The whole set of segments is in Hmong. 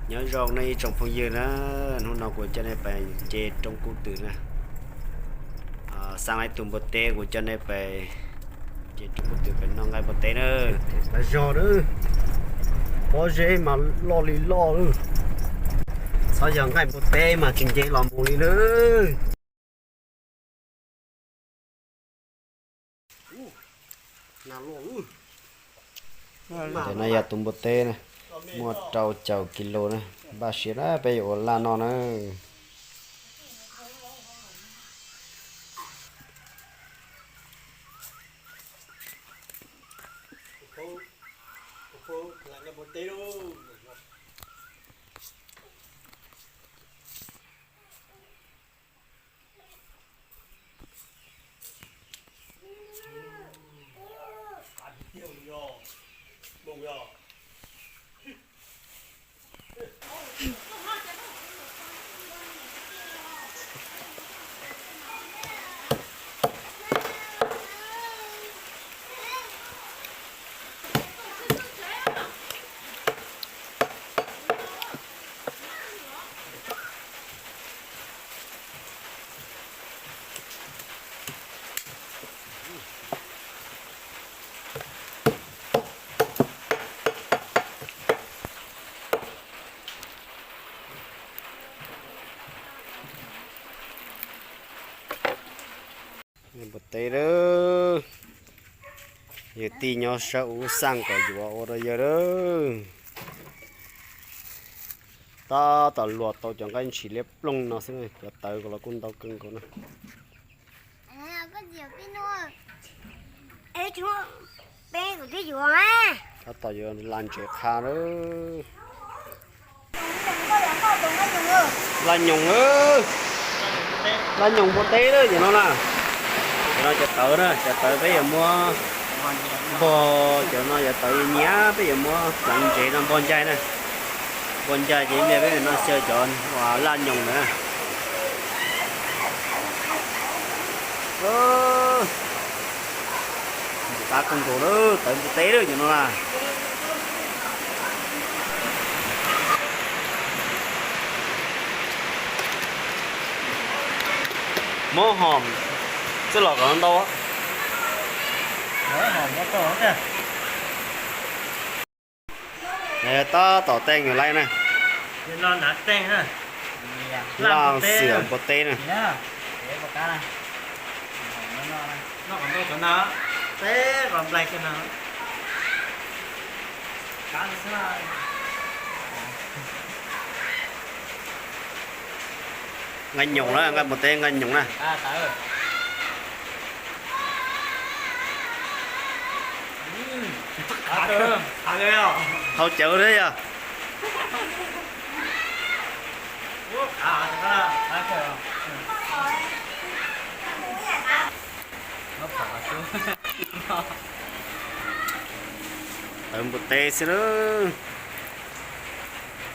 Nyob zoo nej ib tsoom phooj ywg na, hnub no kuv coj nej pais nce roob kub twm na. Xaa laib tug npua teb kuv coj nej pais nce roob kub twm pais noj nqaij npua teb na. Pais zog na, pob zeb mas loj li loj lawm. Txhob yog nqaij npua teb mas tsis nce los mus li na. Ntawm no yog tus npua teb na, muaj rau caum kis lus na, npaj siav na peb yuav ua laj noj na. Npua teb lawm, yawg tij nyob sab ub xaj kom yuav ua rau yawg lawm. Tab tom luas tau cov nqaij ntshis liab ploog no xwb, cov tawv kom los kuj ntau kawg nkaus na. Tab tom yuav la ntsev qha lawm. Laj nyoos, laj nyoos npua teb lawm cov no na. Cov no cov tawv na, cov tawv peb yuav muab npog, cov no cov tawv nyiam peb yuav muab pleev ntsev no npog ncai na. Npog ncai ces ib pliag peb noj xyaw cov uas laj nyoos ntawd na. Qab kawg nkaus lawm, tawv npua teb lawm cov no na. Muab hom txwj los kom ntau. Tab tom teej yuav laib na. Laj xwm npua teb na. Nqaij nyoos na, nqaij npua teb nqaij nyoos na. Hau cawv thiab yog. Tawv npua teb xwb lawm.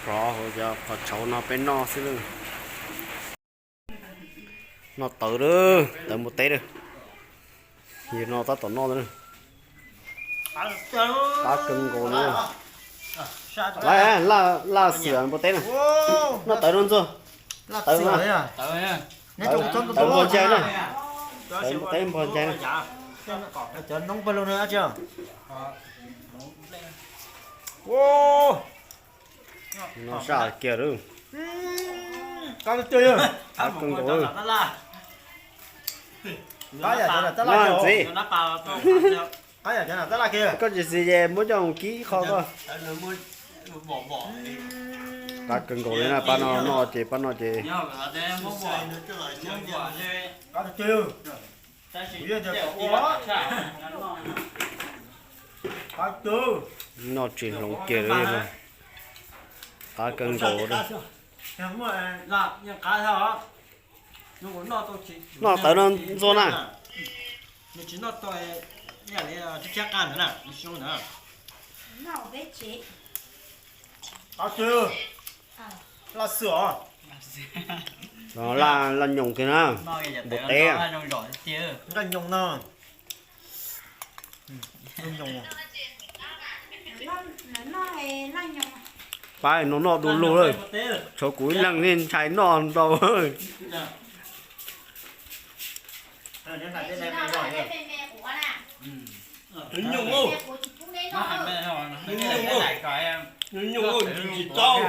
Rov hauv cov qhov tshauv no peb noj xwb lawm. Noj tawv lawm, tawv npua teb lawm. Yog no tab tom noj na. Qab kawg nkaus na. Laj, laj xwm npua teb na. Noj tawv no ntxuag. Tawv, tawv npog ncai na. Tawv npua teb npog ncai na. No saj kiag lawm. Qab kawg nkaus. Ntxiv, koj tsis xis ces muab coj mus kib ib qho koj. Qab kawg nkaus li na, pab no noj ces, pab no ces. Noj tsis hloov kiag li. Qab kawg nkaus li. Noj tawv no ntxuag na. Laj xwm os. Laj nyoos kiag na. Npua teb. Nqaij nyoos no. Nyoos. Pab no noj du lug lawm, tshuav kuv ib leeg thiaj ntshai noj ntau. Nyuj, nyuj, nyuj, tsis tau,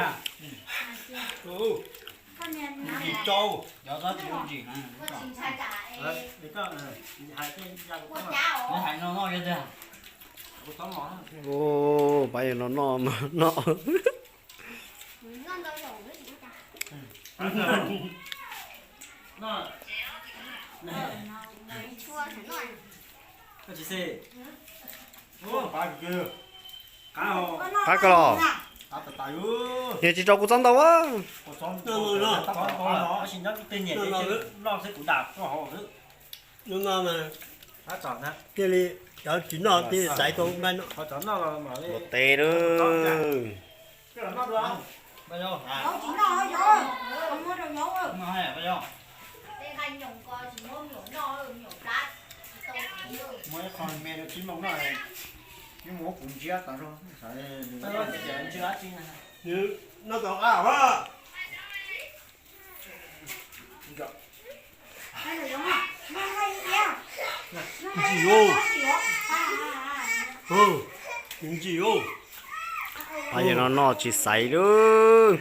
tsis tau. Pab no noj noj. Qab koj los, yog tsis tso kuv txob ntau a. Thiaj li cov tsis noj thiaj li xaiv tau nqaij no. Npua teb lawm. Noj tau qab a. Ntsim, ntsim. Pab yawg no noj tsis xaiv lawm.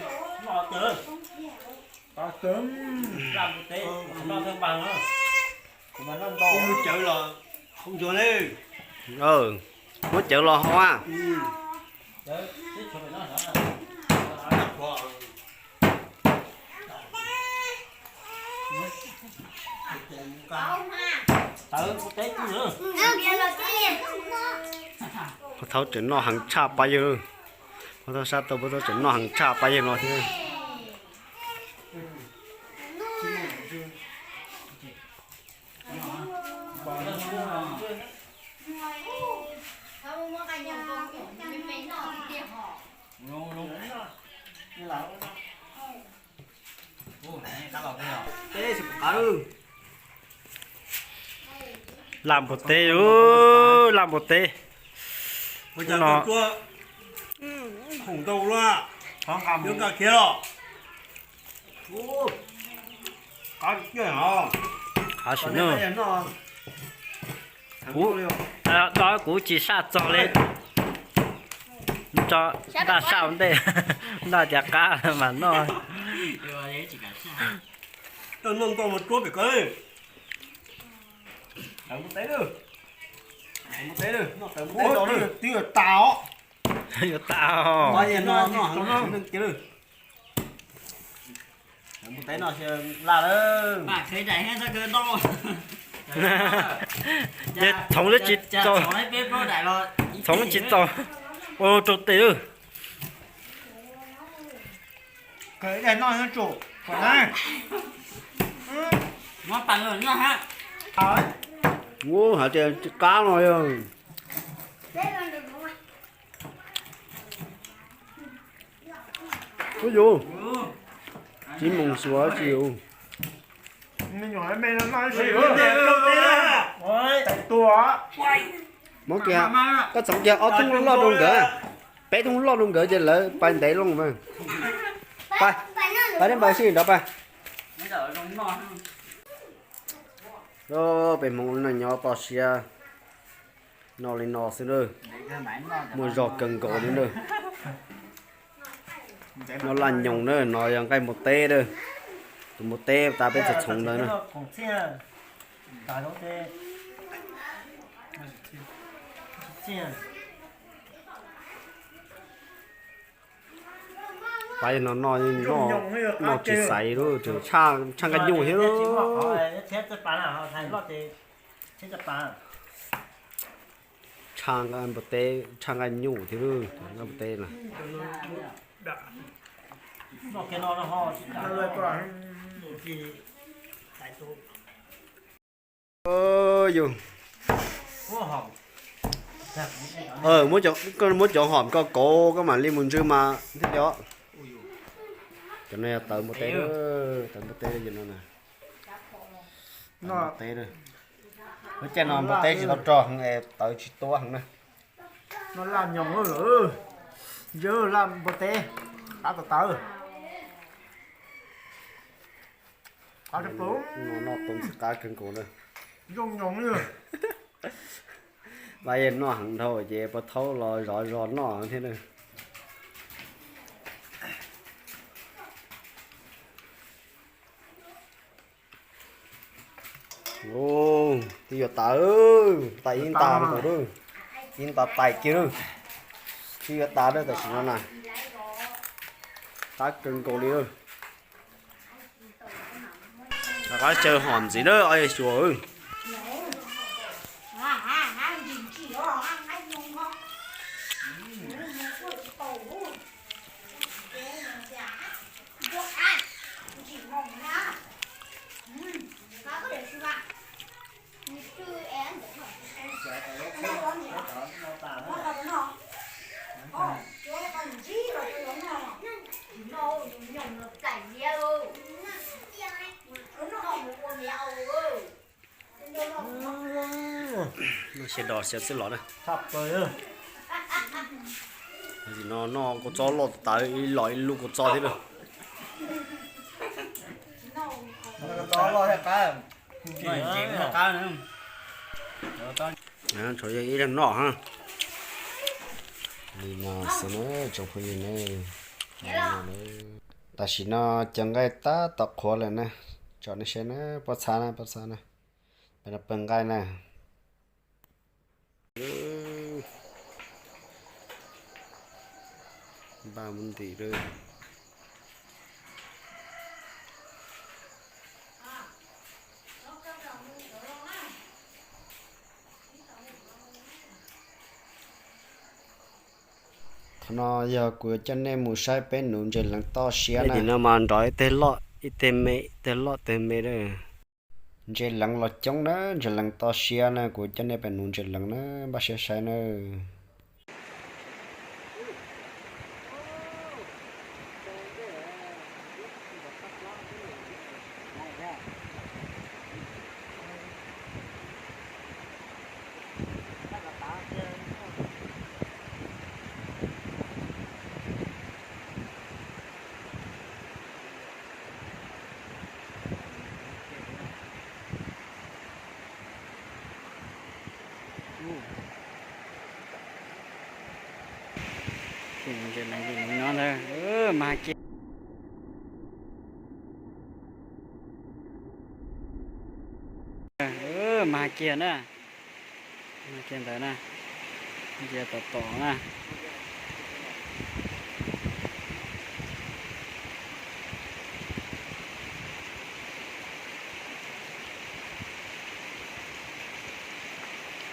Mus cawv los hauv ntsuag li. Muab cawv los hauv a. Puag thaub tseem noj heev tshaj pab yawg. Puag thaub sab tau puag thaub tseem noj heev tshaj pab yawg no thiab. Laj npua teb, laj npua teb. No, qab sim no. Kuv, kuv tsis saj txog li. Tso ntaj saj ua ntej, ntaj tias qab mas noj. Twb yuav tas os. Npua teb no laj lawm. Ces txhoov twb tsis txaus, txhoov twb tsis txaus. Ua rau tes lawm. Ua hais tias qab no yog. Ub yus, tsis mus suav tsis yus. Muab kiag, koj txhoov kiag ob thoob loj rau nkawd, peb thoob loj rau nkawd ces lawv pais ntev loo mas. Pais, pais neb npawg sib nrov pais. Peb Hmoob neej nyob toj siab noj li no xwb na, muaj zog kawg nkaus li na. Noj laj nyoos na, no yog nqaij npua teb na. Tus npua teb tas peb txhoov txhoov ntawd na. Pab yawg no noj, noj tsis xaiv lawm, tshaj nqaij nyuj thiab lawm. Tshaj nqaij npua teb, tshaj nqaij nyuj thiab lawm, nqaij npua teb na. Yus, muab cov hom koj kauv koj mam li mus ntsw mas thiaj li os. Cov no yog tawv npua teb, tawv npua teb no na. Tawv npua teb, lub caij no npua teb tsis tau rog heev es tawv tsis tuab heev na. Noj laj nyoos lawm, ntsw laj npua teb. Qab tawv tawv. Qab tawv tawv. Noj noj tau ntxim qab kawg nkaus na. Zoo nyoos li. Pab yeej noj heev dhau ces puas thaub los zov zos noj thiab na. Twb yuav tas, tas ib nta nkaus lawm, ib nta tais kiag lawm. Twb yuav tas lawm tam sim no na. Qab kawg nkaus li lawm. Rov qab caw hom ntxiv na, ob yawg xyuas. Noj xyaw dos xyaw xwb los na. Tam sim no noj kua txob loj tas, ib los ib lub kua txob thiab lawm. Tshuav yog ib leeg noj ha. Li no xwb na tsoom phooj ywg na. Tam sim no cov nqaij tab tom qhuav lawm na. Tsom nej saib na, pob txha na, pob txha na. Peb no pawg nqaij na. Npaj mus ntim lawm. Thaum no yog kuv yuav coj nej mus saib peb nuv ntses leev toj siab na. Tim no mas nrov ib teg loj ib teg me, ib teg loj teg me lawm. Ntses leev los coob na, ntses leev toj siab na, kuv coj nej pem nuv ntses leev na, npaj siab saib na. Ntses leev no ntag, mas kiag, mas kiag na, mas kiag ntawd na, ntsia tom tom na.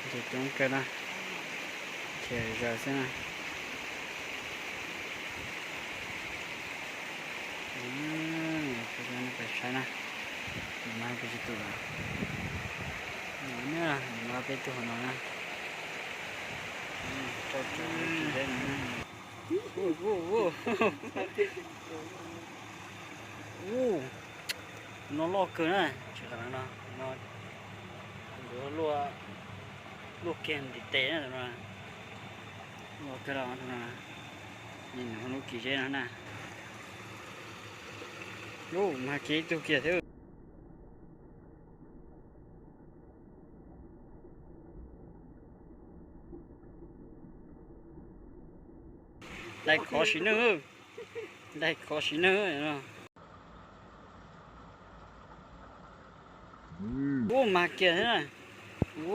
Ntses coob kawg na, ces zaws xwb na. Peb saib na, mas peb tsis tus lawm, mas peb tug hauv no na. Ub, no loj kawg na, tsis qab no, no luaj kiag ntiv tes na, loj kawg los no, nws lub kis zeb no na. Ub, mas kiag ib tug kiag thiab. Dai khov sim neej, dai khov sim neej. Ub, mas kiag thiab na.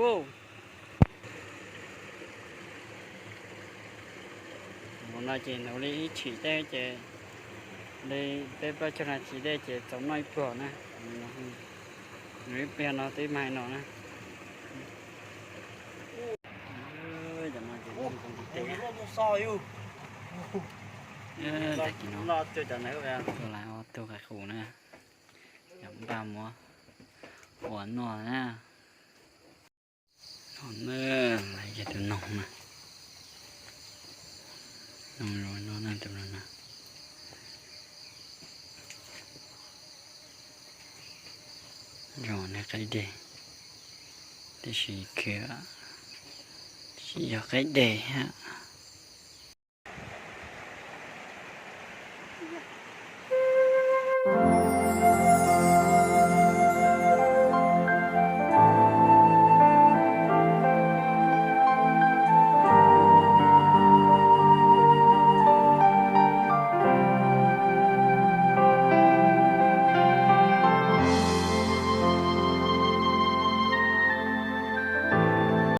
Ub, no ces nuv li ib chim tej ces li peb plaub caug nas this tej ces txaus noj ib pluag na. Nuv ib pliag no twb mag no na. Tag kis no tuaj lawm ob tug qe qus na, yog npaj muab ua noj na. No na, lawv yog tus noog na, noog zoo no na, tus no na. Zoo ne qaib deg, tiam sis khwv tsis yog qaib deg thiab.